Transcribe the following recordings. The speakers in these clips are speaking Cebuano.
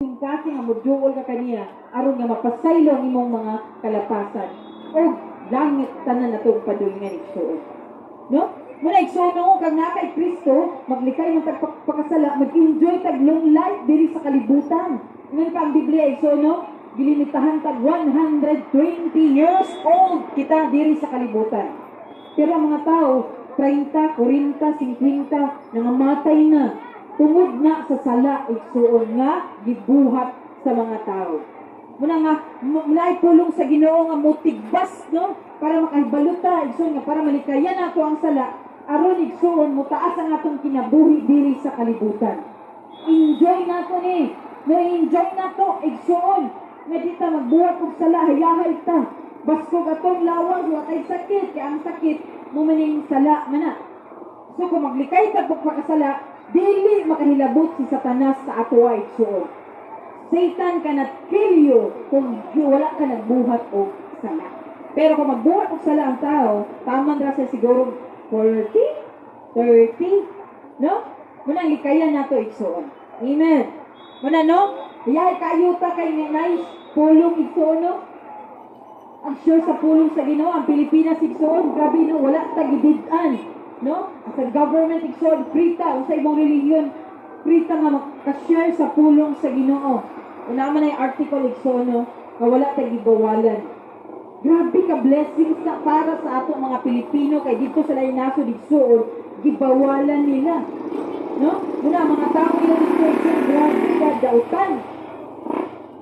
Kasing nga moduol ka kaniya aron nga mapasaylo ang imong mga kalapasan og langit tanan atong padulngan, igsuon, no? Muna, igsuon, no, kag naa kay Kristo, maglikay man tag pakasala, mag-enjoy tag long life diri sa kalibutan. Ingon pa ang Biblia, igsuon, no, gilimitahan tag 120 years old kita diri sa kalibutan. Pero ang mga tao, 30, 40, 50, nangamatay na tungod na sa sala, igsuon, nga gibuhat sa mga tao. Muna nga muna ay pulong sa Ginoo nga mutigbas, no, para makahibalo ta, igsuon, nga para malikayan nato ang sala aron, igsuon, mutaas ang atong kinabuhi diri sa kalibutan. Enjoy nato ni. No, enjoy nato, igsuon, nga di ta magbuhat og sala, hayahay ta. Baskog atong lawas, wa kay sakit, kay ang sakit mo maning sala man na. So kung maglikay ta pagpakasala, dili makahilabot si Satanas sa atoa, igsuon. Satan cannot kill you kung wala ka nagbuhat og sala. Pero kung magbuhat og sala ang tao, taman ra sa siguro 40, 30, no? Muna likayan nato, igsuon. Amen. Muna, no? Yahay kaayo ta kay nice pulong, igsuon, no? Ang sure sa pulong sa Ginoo, ang Pilipinas, igsuon, grabe, no, wala ta gibid-an, no? Sa government, igsuon, free ta unsa imong relihiyon, free ta nga maka-share sa pulong sa Ginoo. Una man ay article, igsuon, no, nga wala ta gibawalan. Grabe ka blessings na para sa atong mga Pilipino kay dito sa laing nasod, igsuon, gibawalan nila. No? Muna mga tao nila dito, igsuon, grabe ka dautan.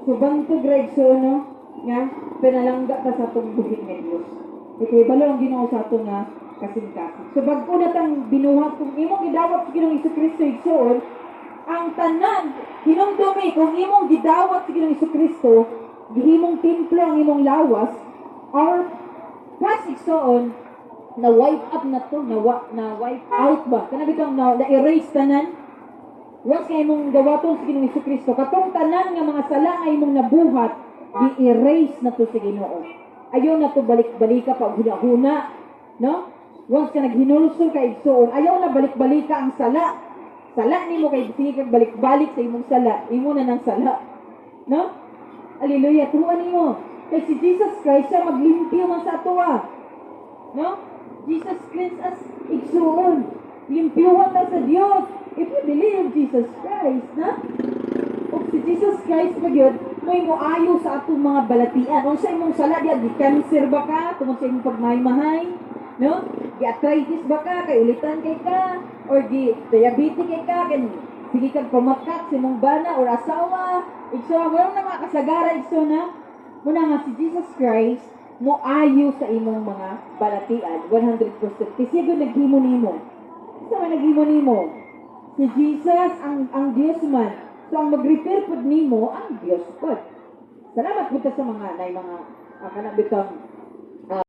So bantog ra, igsuon, no, nga pinalangga ta sa atong buhi nga Dios. Kay balo ang Ginoo sa ato nga kasing-kasing. So bag-o na tang binuhat kung imong gidawat sa Ginoong Kristo, igsuon, ang tanan hinumdumi kung imong gidawat sa Ginoong Kristo, gihimong templo ang imong lawas, our past, igsuon, na wipe up na to, na wipe out ba? Kana bitong na erase tanan. Once nga imong dawaton sa Ginoong Kristo, katong tanan nga mga sala nga imong nabuhat, gi-erase na to sa Ginoo. Ayaw na to balik-balika pa huna-huna, no? Once ka naghinulsol ka, igsuon, ayaw na balik-balika ang sala. Sala nimo kay sige kag balik-balik sa imong sala, imo na nang sala. No? Hallelujah, tuan nimo. Kay si Jesus Christ siya maglimpyo man sa atoa. No? Jesus cleanse us, igsuon. Limpyuhan ta sa Dios if you believe Jesus Christ, na? Ug si Jesus Christ pa gyud mo'y moayo sa atong mga balatian. Unsa imong sala diya, gi cancer ba ka tungod sa imong pagmahay-mahay? No? Gi arthritis ba ka kay ulitan kay ka, or gi diabetic kay ka kay sige kag pamakak sa imong bana or asawa? Igsuon, wala na mga kasagara, igsuon, na. Muna nga si Jesus Christ moayo sa imong mga balatian 100%. Kasi siya gyud naghimo nimo. Sa man naghimo nimo? Si Jesus ang Dios man. So ang mag-repair pud nimo ang Dios pud. Salamat pud ta sa mga nay mga kana bitong